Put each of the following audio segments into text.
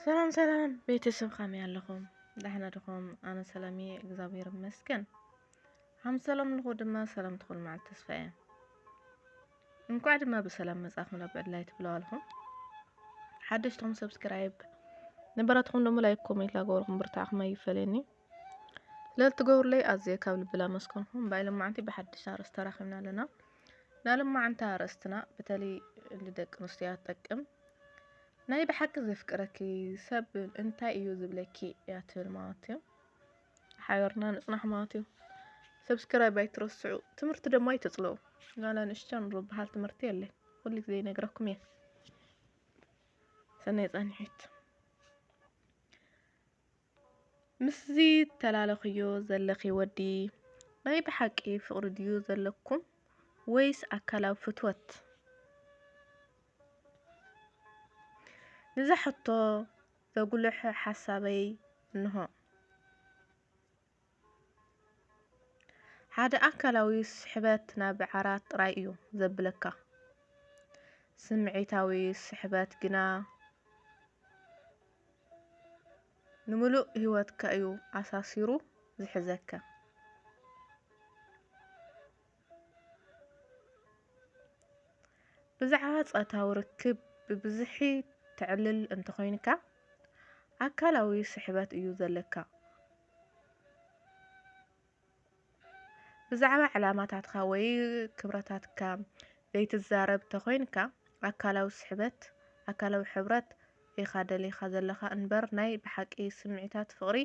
ሰላም ሰላም ቤተሰብ፣ ከመይ ኣለኹም? ደሕና ዲኹም? ኣነ ሰላም እየ፣ እግዚኣብሔር ይመስገን። ሃም ሰላም ኣለኹ ድማ፣ ሰላም ትኹን መዓልቲ ተስፋ እየ። እንኳዕ ድማ ብሰላም መጻኹም ናብ ዕድላይ ትብለው ኣለኹም። ሓደሽትኹም ሰብስክራይብ፣ ነበራትኹም ደሞ ላይክ፣ ኮሜንት ላገበርኩም ብርታዕኹም ኣይፈለኒ። ስለትገብሩለይ ኣዝየ ካብ ልቢ ላመስገንኩም። ባይ ሎማዓንቲ ብሓድሽ ኣርእስቲ ተራኺብና ኣለና። ናይ ሎማዓንቲ ኣርእስትና በተለይ ንደቂ ኣንስትዮ ትጠቅም። ናይ ብሓቂ ዘፍቅረኪ ሰብ እንታይ እዩ ዝብለኪ እያ ትብል ማለት እዩ። ሓቢርና ንጽናሕ ማለት እዩ። ሰብስክራይብ ኣይትረስዑ። ትምህርቲ ድማ ኣይተጽልኡ። ጋላ ንእሽተን ዝበሃል ትምህርቲ የለይ። ኩሉ ግዜ ይነግረኩም እየ። ሰናይ ጻንሒት። ምስዚ ተላለኽዮ ዘለኺ ወዲ ናይ ብሓቂ ፍቕሪ ድዩ ዘለኩም ወይስ ኣካላዊ ፍትወት? ንዛ ሕቶ ዘጉልሕ ሓሳበይ እንሆ። ሓደ ኣካላዊ ስሕበት ናብ ዓራት ጥራይ እዩ ዘብለካ። ስምዒታዊ ስሕበት ግና ንምሉእ ህይወትካ እዩ ኣሳሲሩ ዝሕዘካ። ብዛዕባ ጾታዊ ርክብ ብብዝሒ ተዕልል እንተኾይንካ፣ ኣካላዊ ስሕበት እዩ ዘለካ። ብዛዕባ ዕላማታትካ ወይ ክብረታትካ ዘይትዛረብ ተኾይንካ፣ ኣካላዊ ስሕበት፣ ኣካላዊ ሕብረት ኢኻ ደሊኻ ዘለኻ እምበር፣ ናይ ብሓቂ ስምዒታት ፍቕሪ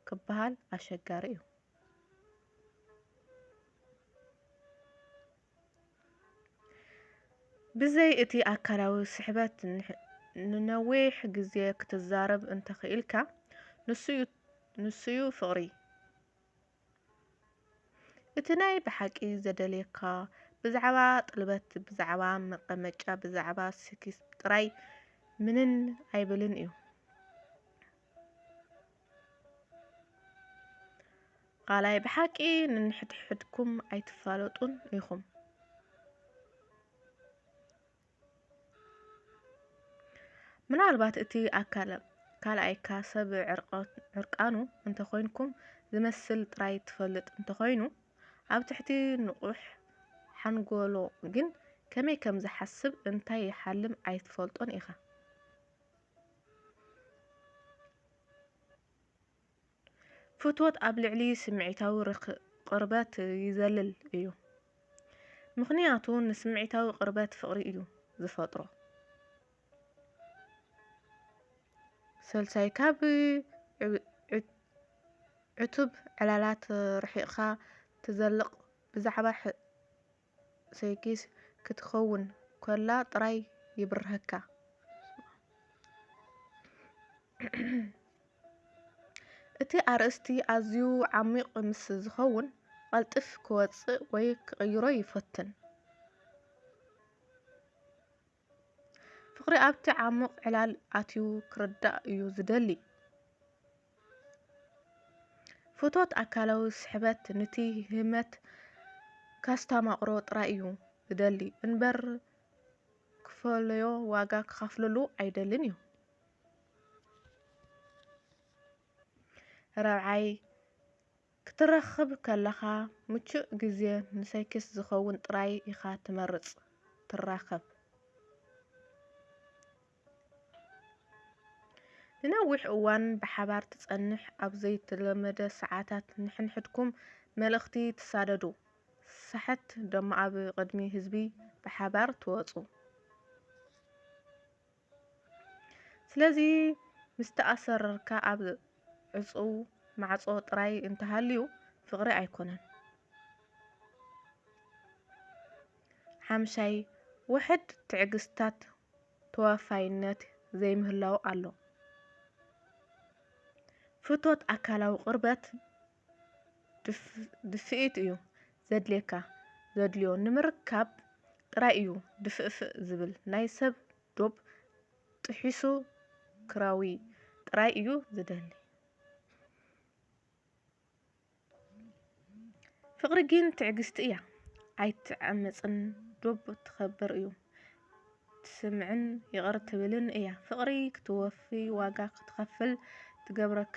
ክበሃል ኣሸጋሪ እዩ። ብዘይ እቲ ኣካላዊ ስሕበት ንሕ-፣ ንነዊሕ ግዜ ክትዛረብ እንተኽኢልካ፣ ንሱ እዩ፣ ንሱ እዩ ፍቕሪ። እቲ ናይ ብሓቂ ዘደልየካ ብዛዕባ ጥልበት፣ ብዛዕባ መቐመጫ፣ ብዛዕባ ሴክስ ጥራይ ምንን ኣይብልን እዩ። ካልኣይ፣ ብሓቂ ንንሕድሕድኩም ኣይትፋለጡን ኢኹም። ምናልባት እቲ ኣካል ካልኣይካ ሰብ ዕርቀ-፣ ዕርቃኑ እንተኾይንኩም ዝመስል ጥራይ ትፈልጥ እንተኾይኑ፣ ኣብ ትሕቲ ንቑሕ ሓንጎሎ ግን ከመይ ከም ዝሓስብ፣ እንታይ ይሓልም ኣይትፈልጦን ኢኻ። ፍትወት ኣብ ልዕሊ ስምዒታዊ ርክ-፣ ቅርበት ይዘልል እዩ። ምኽንያቱ ንስምዒታዊ ቅርበት ፍቕሪ እዩ ዝፈጥሮ። ሰልሳይ፣ ካብ ዕ-፣ ዕ-፣ ዕቱብ ዕላላት ርሒቕካ ትዘልቕ፣ ብዛዕባ ሕ-፣ ሴክስ ክትከውን ከላ ጥራይ ይብርሀካ። እቲ ኣርእስቲ ኣዝዩ ዓሚቕ ምስ ዝኸውን፣ ቀልጥፍ ክወጽእ ወይ ክቕይሮ ይፈትን። ፍቕሪ ኣብቲ ዓሚቕ ዕላል ኣትዩ ክርዳእ እዩ ዝደሊ። ፍቶት ኣካላዊ ስሕበት ንቲ ህመት ከስታማቕሮ ጥራይ እዩ ዝደሊ እንበር ክፈለዮ ዋጋ ክኸፍለሉ ኣይደልን እዩ። ራብዓይ፣ ክትራኸብ ከለኻ ምቹእ ግዜ ንሰክስ ዝኸውን ጥራይ ኢኻ ትመርጽ ትራኸብ። ንነዊሕ እዋን ብሓባር ትጸንሕ፣ ኣብ ዘይተለመደ ሰዓታት ንሕንሕድኩም መልእኽቲ ትሳደዱ፣ ሳሕት ደሞ ኣብ ቅድሚ ህዝቢ ብሓባር ትወጹ። ስለዚ ምስ ተኣሰርካ ኣብ ዕጹው ማዕጾ ጥራይ እንተሃልዩ ፍቕሪ ኣይኮነን። ሓምሻይ፣ ውሕድ ትዕግስታት ተወፋይነት ዘይምህላው ኣሎ። ፍቶት ኣካላዊ ቅርበት ድፍ-፣ ድፍኢት እዩ ዘድልየካ፣ ዘድልዮ ንምርካብ ጥራይ እዩ ድፍእፍእ ዝብል። ናይ ሰብ ዶብ ጥሒሱ ክራዊ ጥራይ እዩ ዝደሊ። ፍቕሪ ግን ትዕግስቲ እያ፣ ኣይትዓመጽን፣ ዶብ ትኸብር እዩ። ትስምዕን ይቕር ትብልን እያ። ፍቕሪ ክትወፊ ዋጋ ክትኸፍል ትገብረካ።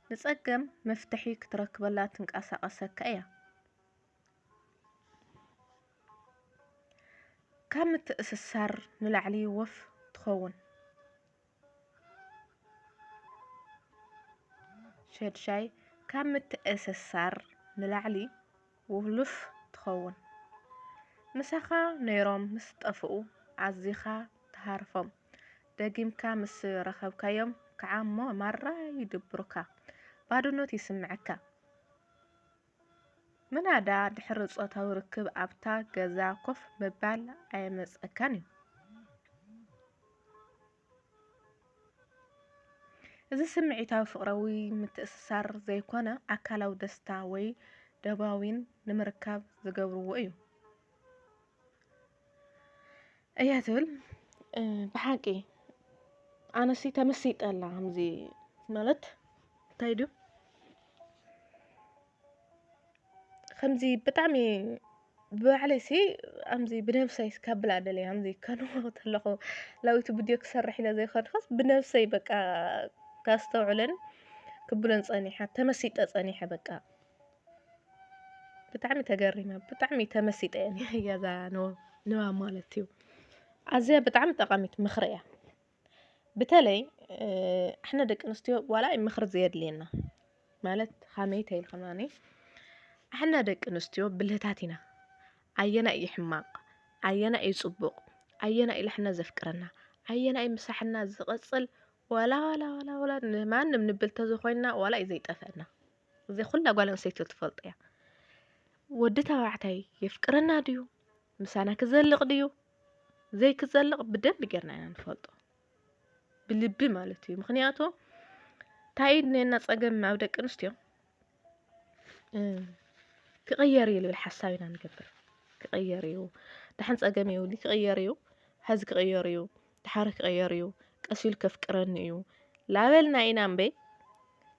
ንጸገም መፍትሒ ክትረክበላ ትንቀሳቐሰካ እያ። ካብ ምትእስሳር ንላዕሊ ወፍ ትኸውን። ሸድሻይ፣ ካብ ምትእስሳር ንላዕሊ ውሉፍ ትኸውን። ምሳኻ ነይሮም ምስ ጠፍኡ ኣዚኻ ትሃርፎም። ደጊምካ ምስ ረኸብካዮም ከዓ እሞ ማራ ይድብሩካ። ባዶነት ይስምዐካ። ምናዳ ድሕሪ ጾታዊ ርክብ ኣብታ ገዛ ኮፍ ምባል ኣየመጸካን እዩ። እዚ ስምዒታዊ ፍቕራዊ ምትእስሳር ዘይኮነ ኣካላዊ ደስታ ወይ ዶፓሚን ንምርካብ ዝገብርዎ እዩ። እያ ትብል። እ፣ ብሓቂ ኣነሲ ተመሲጠላ ከምዚ ማለት እንታይ ድዩ ከምዚ ብጣዕሚ ብባዕለይሲ ከምዚ ብነብሰይ ካብ ብላ ደለየ ከምዚ ከንዎ ተለኹ ላዊቱ ቪድዮ ክሰርሕ ኢለ ዘይኮንኩስ ብነብሰይ በቃ ካስተውዕለን ክብለን ጸኒሐ ተመሲጠ ጸኒሐ በቃ ብጣዕሚ ተገሪመ ብጣዕሚ ተመሲጠ እየ እዛ ንባብ ማለት እዩ። ኣዝያ ብጣዕሚ ጠቓሚት ምኽሪ እያ። ብተለይ ኣሕና ደቂ ኣንስትዮ ዋላ እዩ ምኽሪ ዘየድልየና ማለት ሃመይ ተይልከማኒ ኣሕና ደቂ ኣንስትዮ ብልህታት ኢና። ኣየና እዩ ሕማቕ ኣየና እዩ ጽቡቕ ኣየና እዩ ልሕና ዘፍቅረና ኣየና እዩ ምሳሕና ዝቐጽል ዋላ ዋላ ዋላ ዋላ ንማንም ንብል ተዘኮይና ዋላ እዩ ዘይጠፈና። እዚ ኩላ ጓል ኣንስተይቲ ትፈልጦ እያ። ወዲ ተባዕታይ የፍቅረና ድዩ ምሳና ክዘልቕ ድዩ ዘይክዘልቕ ብደንቢ ጌርና ኢና ንፈልጦ። ብልቢ ማለት እዩ። ምኽንያቱ እንታይ እዩ ድነና ጸገም ኣብ ደቂ ኣንስትዮ ክቕየር እዩ ልብል ሓሳብ ኢና ንገብር። ክቕየር እዩ ደሓን ጸገም የብሉ ክቕየር እዩ። ሐዚ ክቕየር እዩ። ደሓር ክቕየር እዩ። ቀስ ኢሉ ከፍቅረኒ እዩ ላበልና ኢና እምበይ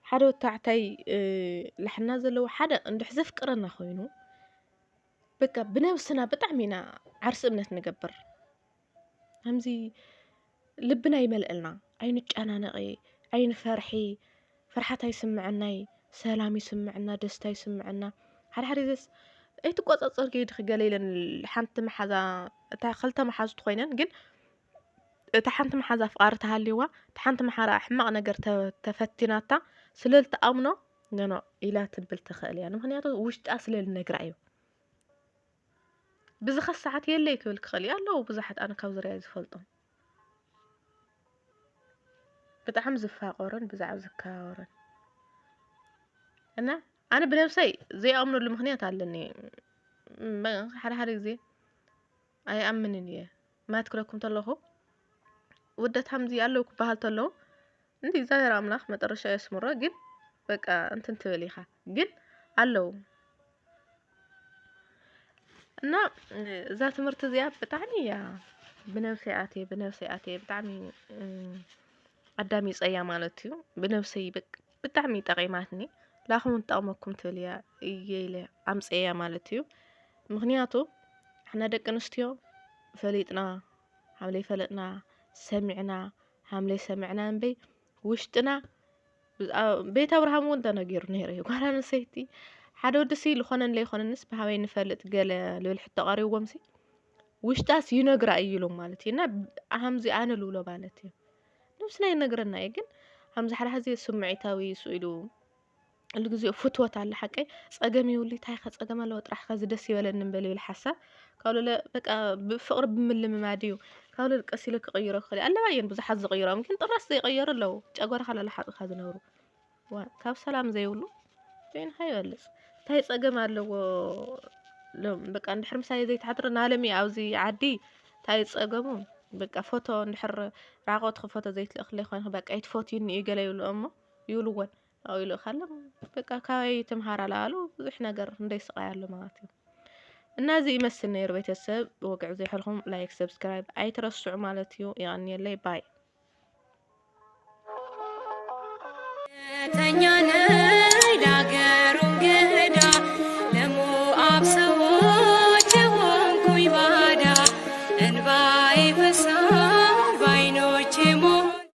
ሓደ ወታዕታይ ላሕና ዘለዎ ሓደ እንድሕ ዘፍቅረና ኮይኑ በቃ ብነብስና ብጣዕሚ ኢና ዓርሲ እምነት ንገብር። ከምዚ ልብና ይመልእልና። ኣይንጨናነቒ፣ ኣይንፈርሒ፣ ፍርሓት ኣይስምዐናይ፣ ሰላም ይስምዐና፣ ደስታ ይስምዐና። ሓደ ሓደ ግዜስ ኣይትቆጻጸር ገይድኺ ገለ ኢለን ሓንቲ መሓዛ እታ ክልተ መሓዙት ኮይነን ግን እታ ሓንቲ መሓዛ ኣፍቃሪ ተሃልይዋ እታ ሓንቲ መሓራ ሕማቕ ነገር ተ- ተፈቲናታ ስለ ልትኣምኖ ኖኖ ኢላ ትብል ትኽእል እያ። ምኽንያቱ ውሽጣ ስለ ልነግራ እዩ። ብዝኸ ሰዓት የለይ ክብል ክኽእል እዩ ኣለዉ ብዙሓት ኣነ ካብ ዙርያ ዝፈልጦም ብጣዕሚ ዝፋቆርን ብዛዕባ ዝከባበርን እና ኣነ ብነብሰይ ዘይኣምነሉ ምኽንያት ኣለኒ። ሓደ ሓደ ግዜ ኣይኣምንን እየ። ማት ክለኩም ተለኹ ውደት ሃምዚ ኣለዉ ክበሃል ተለዉ እንዲ እግዚኣብሔር ኣምላኽ መጠረሻ የስምሮ ግን በቃ እንትን ትብል ኢኻ ግን ኣለዉ እና እዛ ትምህርቲ እዚኣ ብጣዕሚ እያ ብነብሰይ ኣትየ ብነብሰይ ኣትየ ብጣዕሚ ኣዳሚፀያ ማለት እዩ ብነብሰይ ብጣዕሚ ጠቂማትኒ ላኹም ትጠቅመኩም ትብል እያ እየ ኢለ ኣምፀያ ማለት እዩ ምክንያቱ ኣሕና ደቂ ኣንስትዮ ፈሊጥና ሃምለይ ፈለጥና ሰሚዕና ሃምለይ ሰሚዕና እምበይ ውሽጥና ቤት ኣብርሃም እውን ተነጊሩ ነይሩ እዩ ጓል ኣንስተይቲ ሓደ ወዲ ሲ ልኾነን ለይኮነንስ ብሃበይ ንፈልጥ ገለ ልብል ሕቶ ቀሪብዎም ሲ ውሽጣስ ይነግራ እዩ ኢሎም ማለት እዩ እና ሃምዚ ኣነ ልብሎ ማለት እዩ ነብስና ይነግረና እዩ ግን ሃምዚ ሓደ ሕዚ ስምዒታዊ ስኢሉ ኩሉ ግዜ ፍትወት ኣለ ሓቀይ ጸገም ይውሊ እንታይ ከ ጸገም ኣለዎ ጥራሕ ከዚ ደስ ይበለኒ እምበል ይብል ሓሳብ ካብ ለለ በቃ ብፍቅሪ ብምልምማድ እዩ ካብ ለለ ቀስ ኢለ ክቅይሮ ክኽእል ኣለዋ እየን ብዙሓት ዝቅይሮም ግን ጥራስ ዘይቀየሩ ኣለዉ ጨጎራኻ ለለ ሓጥካ ዝነብሩ ካብ ሰላም ዘይብሉ ዜንኻ ይበልፅ እንታይ ፀገም ኣለዎ በቃ እንድሕር ምሳሌ ዘይተሓድረ ናለም ኣብዚ ዓዲ እንታይ ፀገሙ በቃ ፎቶ እንድሕር ራቆትኺ ፎቶ ዘይትልእክለይ ኮይንኪ በቃ ይትፈትዩኒ እዩ ገለ ይብሉ እሞ ይብልወን ኣብኡ ይልእካሎም በቃ ካበይ ትምሃር ኣላሉ ብዙሕ ነገር እንደይስቃይ ኣሎ ማለት እዩ እና እዚ ይመስል ነይሩ ቤተሰብ ወግዕ ዘይሐልኩም ላይክ ሰብስክራይብ ኣይትረስዑ ማለት እዩ የቀንየለይ ባይ